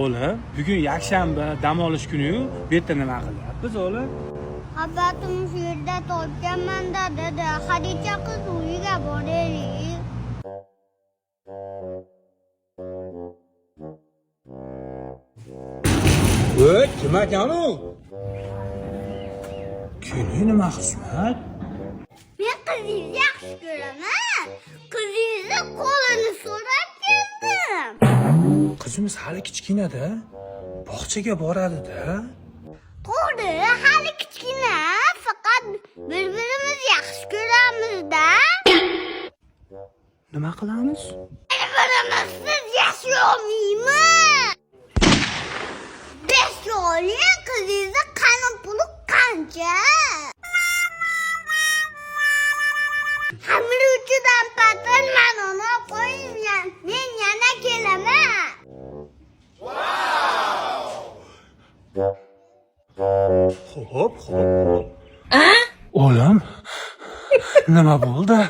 O'g'lim, bugun yakshanba, dam olish kuni-yu, bu yerda nima qilyapmiz, o'g'lim? Xabatim shu yerda topganman-da, dada. Xadicha qiz uyiga boraylik. Voy, kim ekan u? Keli nima xizmat? Men qizingizni yaxshi ko'raman. Qizingizni qo'lini so'rab keldim. Qizimiz hali kichkina-da. Bog'chaga boradi-da. To'g'ri, hali kichkina, faqat bir-birimizni yaxshi ko'ramiz-da. Nima qilamiz? Bir-birimizsiz yashay olmaymiz. Beshga oling, qizingizni qani puli qancha? Xamir uchidan patir manoni qo'ying, men yana kelaman. Xo'p, xo'p. O'g'lim, nima bo'ldi?